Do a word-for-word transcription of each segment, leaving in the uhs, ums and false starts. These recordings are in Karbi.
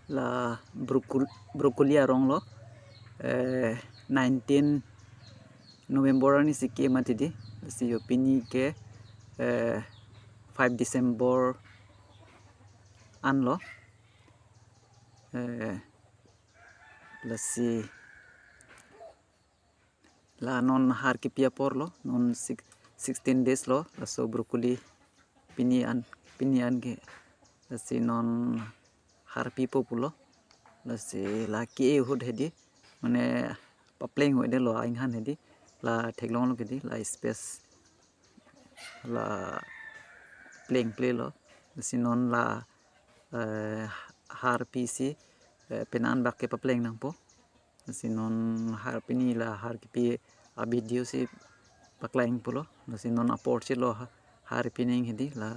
La broccoli, broccoli arong lo, eh, nineteen November arni si ke mati di. Lasi yo pini ke, eh, five December an lo. Eh, lasi la non har kipi apor lo, non six, sixteen days lo, laso broccoli pini an, pini an ke, lasi non har pipo pulo, lasi la ke ahut hedi, mane papleng ho de lo ainghan hedi, la theklong lo ke di, la space la plengple lo, lasi non la, eh, har pisi, eh, penan bak ke papleng nangpo. Lasi non har pini la har kipi a-video si pakleng pulo. Lasi non apor chelo ha-, har pining hedi la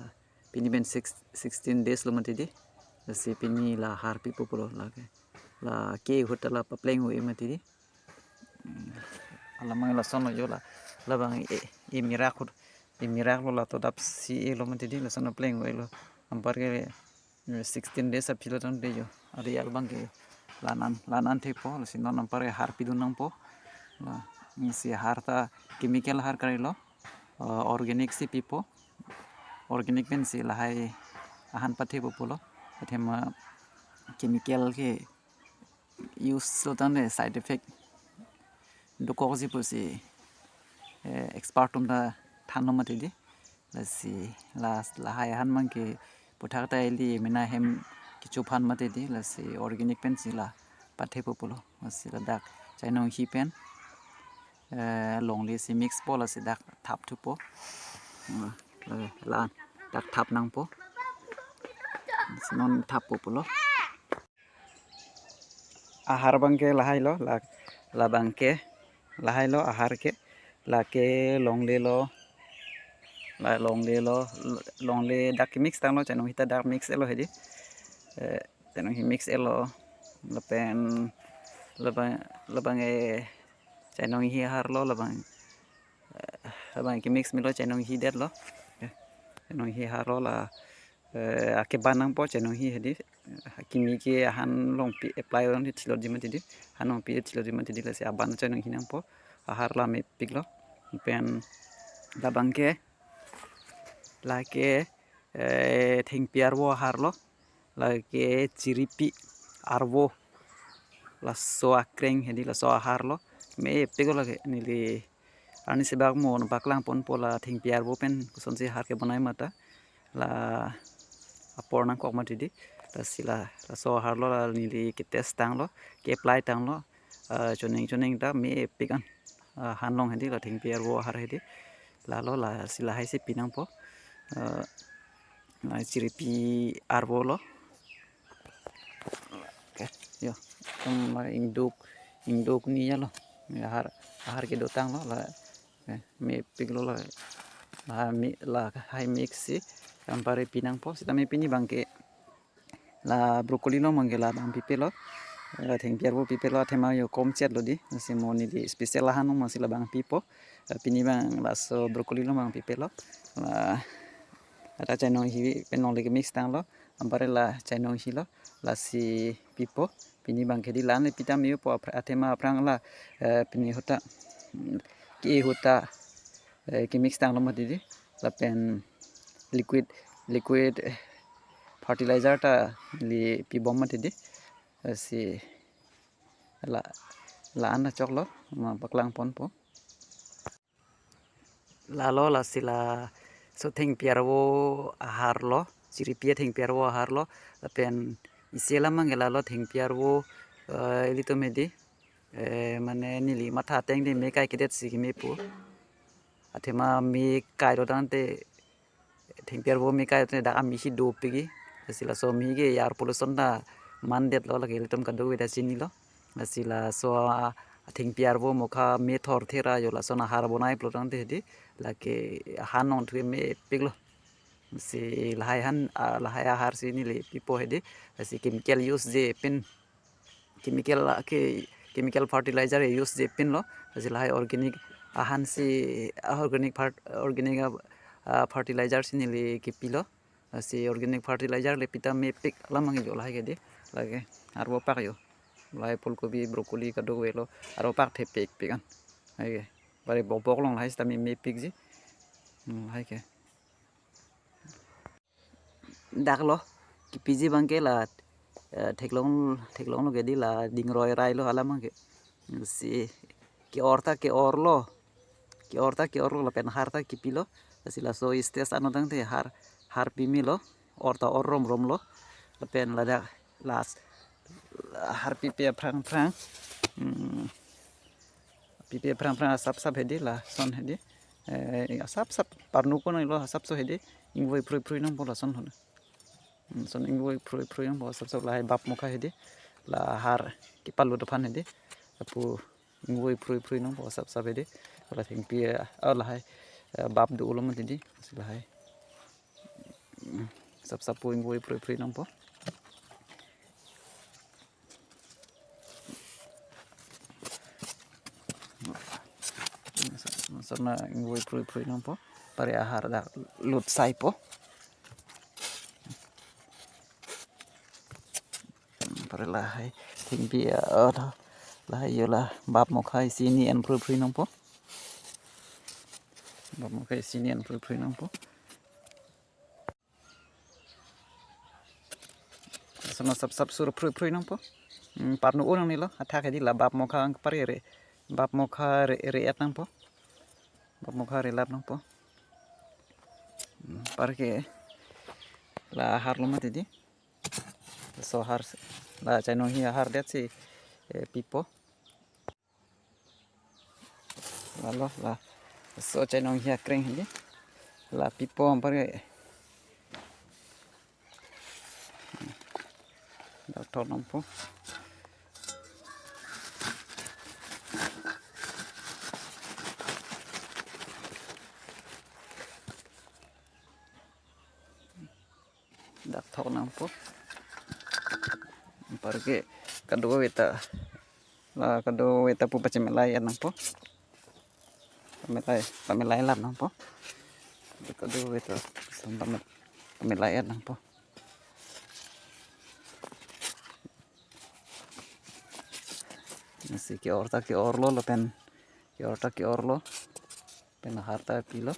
pini pen six, sixteen days lo mati di. Lasi pini la har pipo pulo la ke. La ke ahut ta la papleng ho e mati di. Hmm, alamang lason lo yo la. Labang e, e mirak ahut. E mirak lo la to dap si e lo mati di lason papleng ho e lo. Anpar ke eh, sixteen days aphi lo tangte yo. Ari al bang ke yo. La-an, la-an thepo, lasi non anpar har pidun nangpo. La, si har ta chemical har kali lo. Eh, organic si pipo. Organic pen si lahai ahan pathepo pulo. Athema chemical ke use lo tangte side effect dokok si pusi, eh, expert atum ta than lo mati di. Lasi la, lahai ahan mang ke puthak ta ili mena hem kecho aphan mati di, lasi organic pen si la pathepo pulo. Lasi ladak chainong hi pen, eh, longle si mix po, lasi dak thap thupo. Hmm, la, la dak thap nangpo. Lasi non thappo pulo. Ahar bang ke lahai lo, la, labang ke lahai lo, ahar ke, la ke longle lo, la longle lo, longle dak mix tanglo, chainong hi ta dak mix elo hedi. Eh, chainong hi mix elo, lapen, labang, labang e, chainong hi ahar lo, labang, eh, labang ke mix melo, chainong hi det lo. Eh, chainong hi ahar lo la, eh, akeban nangpo chainong hi hedi. Kimi ke ahan longpi apply on thilo di mati di. Ahan longpi thilo di mati di, lasi aban chainong hi nangpo. Ahar la mepik lo. Pen labang ke, la ke, eh, thengpi arvo ahar lo. La ke chiripi arvo. Laso akreng hedi laso ahar lo. Mepik lo la ke neli arni si bak mo nangpaklang ponpo la thengpi arvo pen kosonsi har kebonai ma ta. La apor nangkok mati di. Lasi la, laso ahar lo la neli ke test tanglo, ke apply tanglo. Ah, choneng choneng ta mepik an. Ah, ahan long hedi la thengpi arvo ahar hedi. Lalo lasi lahai si pi nangpo. Ah, la chiripi arvo lo. Oke, yo. Tem la ingduk, ingduk ni ya lo. Ahar, ahar kedotang lo la. Eh, mepik lo la. La mi, lahai mix si anpar pi nangpo, sitame pini bang ke la broccoli lo mang ke labang pipe lo. La thengpi arvo pipe lo, athema yo kom chet lo di. Lasi mo neli special ahan lo mang si labang pipo. Eh, pini bang laso broccoli lo mang pipe lo. La, ata chainong hi pen longle ke mix tanglo. Anpar la chainong hi lo. Lasi pipo. Pini bang ke di la-an le pi ta me-o po apra-, athema aphrang la, eh, pini ahut ta, mm, ke ahut ta, eh, ke mix tanglo mati di. Lapen liquid, liquid, eh, fertilizer ta neli pibom mati di. Lasi la, la-an ta choklo, ma paklang ponpo. Lalo lasi laso thengpi arvo ahar lo, chiripi athengpi arvo ahar lo, lapen isi alam mang ke lalo thengpi arvo, eh, ilitum hedi, eh, mane neli matha ateng de me kai kedet si keme pu. Athema me kai lo tangte thengpi arvo me kai te dak ami si dopik ke. Lasi laso me ke air pollution ta mandet lo, lake ilitum kadokave ta chinilo. Lasi laso a, athengpi arvo mokha me thorthe ra yo lason ahar bonai pulo tangte hedi. Lake ahan longthu mepik lo. Lasi lahai ahan, ah, lahai ahar si neli pipo hedi. Lasi chemical use je pen chemical, ah, ke, chemical fertilizer use je pen lo. Lasi lahai organic ahan si, ah, organic fer-, organic, ah, ah, fertilizer si neli kepi lo. Lasi organic fertilizer le pita mepik alam abang ke jo lahai ke dei. Lake arvo pak jo. Lahai phulkobi, broccoli kadokave lo arvo pak thepikpik an. Lahai ke. Bari bokbok along lahai sitame mepikji. Hmm, lahai ke. Dak lo, kipiji abang ke la, eh, theklong, theklonglo ke dei, la dingroi rai lo alam abang ke. Si ke-or ta ke-or lo. Ke-or ta ke-or lo lapen har ta kipilo. Si laso stage anodang te har, har pimelo. Or ta or romromlo. Lapen ladak last har pipe aphrang aphrang. Hmm. Pipe aphrang aphrang asapsap hedi lason hedi. Eh, asapsap parnu ko nanglo asapso hedi. Ingvoi phrui phrui nangpo lason hon. Hmm, son ingvoi phrui phrui nangpo asapsap lahai bap mokha hedi. La har kepalut aphan hedi. Lapu ingvoi phrui phrui nangpo asapsap hedi. La thengpi, eh, oh, lahai, eh, bap do-olo mati dei. Si lahai. Hmm, sapsap pu ingvoi phrui phrui nangpo. Sana ingvoi phrui phrui nangpo. Pare ahar dak lut saipo. Pare lahai thengpi, ah, oh, lahai jo la bap mokha isi hini en phrui phrui nangpo. Bap mokha isi hini en phrui phrui nangpo. Sana sapsap sur phrui phrui nangpo. Hmm, parnu un nangnelo. Athak hedi la bap mokha ang pare re. Bap mokha re, re-et nangpo. Bap mokha relap nangpo. Hmm, par ke la har lo mati dei. So har la chainong hi har det si, eh, pipo. Lalo laso chainong hi akreng hedi. La pipo ampar ke. Dak thok nangpo. Dak thok nangpo. Ampar ke kadokave ta, la kadokave ta pu pachemelai-et nangpo. Pamelai, pamelai lap nangpo. Kadokave ta, sam pame-, pamelai-et nangpo. Lasi ke-or ta ke-or lo lapen, ke-or ta ke-or lo. Pen har ta pilo.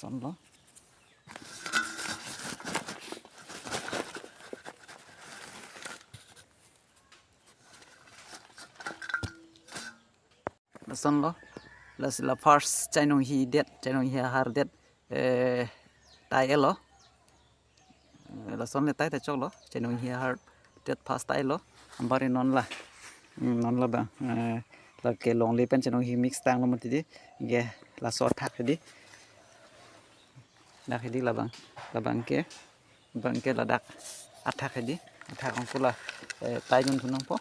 Lason lo. Lason lo. Lasi la first chainong hi det, chainong hi har det, eh, tai-et lo. Eh, lason le tai ta choklo, chainong hi har det first tai-et lo. Ampar non la. Hmm, non labang. Eh, lake longle pen chainong hi mix tanglo mati dei. Ke laso athak hedi. Dak hedi labang. Labang ke. Bang ke ladak athak hedi. Athak angku la, eh, tai dun thu nangpo.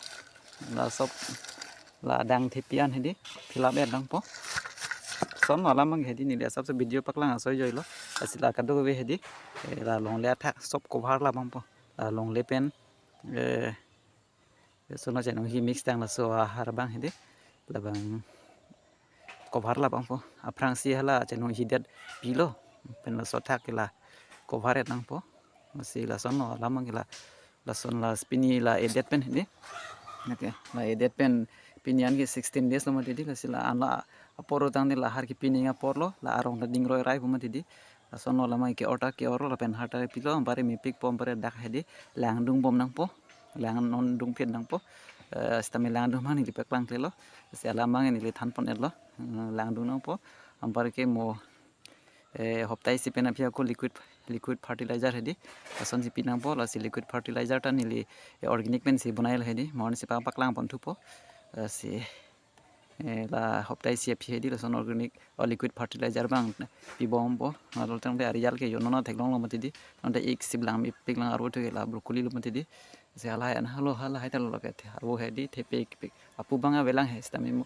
La sop la adang thepi an hedi. Philap-et nangpo. Lason alam abang hedi neli asapso video paklang asoi joi lo. Lasi la kadokave hedi. Eh, la longle athak sop cover lap nangpo. La longle pen, eh, sono chainong hi mix tang laso ahar abang hedi. Labang cover lap nangpo. Aphrangsi hala chainong hi det pilo. Pen laso athak ke la cover-et nangpo. Lasi lason lo alam abang ke la. Lason la pini la edet pen hedi. Okay, la edet pen pini an ke sixteen days lo mati dei, lasi la an la apor tangte la har kepi nangji apor lo, la arong ta dingroi raipo mati dei. Lason lo alam abang ke-or ta ke-or lo lapen har ta pilo, ampar ke mepikpo, ampar ke dak hedi langdungbom nangpo. Lang non dungphet nangpo. Eh, sitame langdung abang neli paklang klelo. Si alam abang neli thanpon-et lo. Eh, langdung nangpo. Ampar ke mo, eh, hopta isi pen aphi ako liquid, liquid fertilizer hedi. Lasonsi pi nangpo, lasi liquid fertilizer ta neli, eh, organic pensi bonai lo hedi. Mo-ansi pa paklang pon thupo. Eh, si, eh, la hopta isi aphi hedi lason organic, oh, liquid fertilizer abang pibompo. Adol tangte aresult ke jo non theklonglo mati dei. Non ta ik sip lang mepik lang arvo thu ke la broccoli lo mati dei. Si halahai an halo halahai ta lo ke the arvo hedi thepikpik. Apu abang avelang he sitame mo,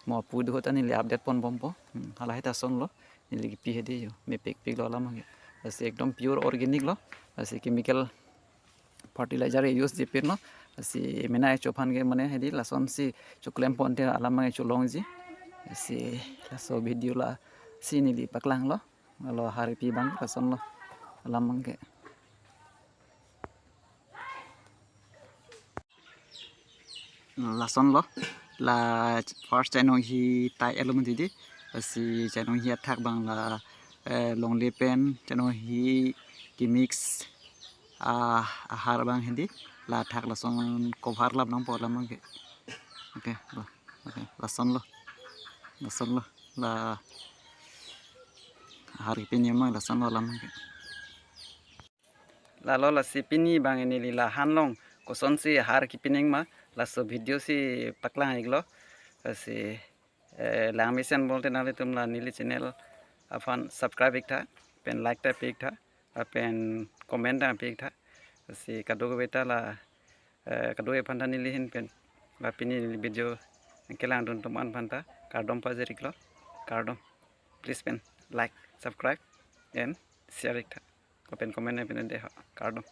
mo pu do ta neli update pon bompo. Hmm, hala heta son lo, neli kipi hedi jo, mepik pik lo alam abangke. Lasi ekdom pure organic lo, lasi chemical fertilizer use jipin lo, lasi mena echo aphan ke mane hedi lasonsi choklem ponte alam abangke cholongji. Lasi laso video lasi neli paklang lo, lo ahar kipi abang lason lo alam abangke. Lason lo, la first chainong hi tai alum didi, lasi chainong hi athak abang la, eh, longle pen chainong hi kimix, ah, ahar abang hedi, la athak lason cover lap nangpo alam abangke. Okay, lo. Okay, lason lo. Lason lo. La ahar kipi nangma lason lo alam abangke. Lalo lasi pini abang neli la han along kosonsi ahar kipi nangma, laso video si paklang iklo. Lasi, eh, lang mesen bolte nanglitum la neli channel aphan subscribe ik tha, pen like ta pi ik tha, lapen comment ta pi ik tha. Lasi kadokave ta la, eh, kadokave aphan ta neli ahin pen la pini neli video kelang dun atum an aphan ta kardom pajir iklo, kardom. Please pen like, subscribe and share ik tha, lapen comment pen de ha, kardom.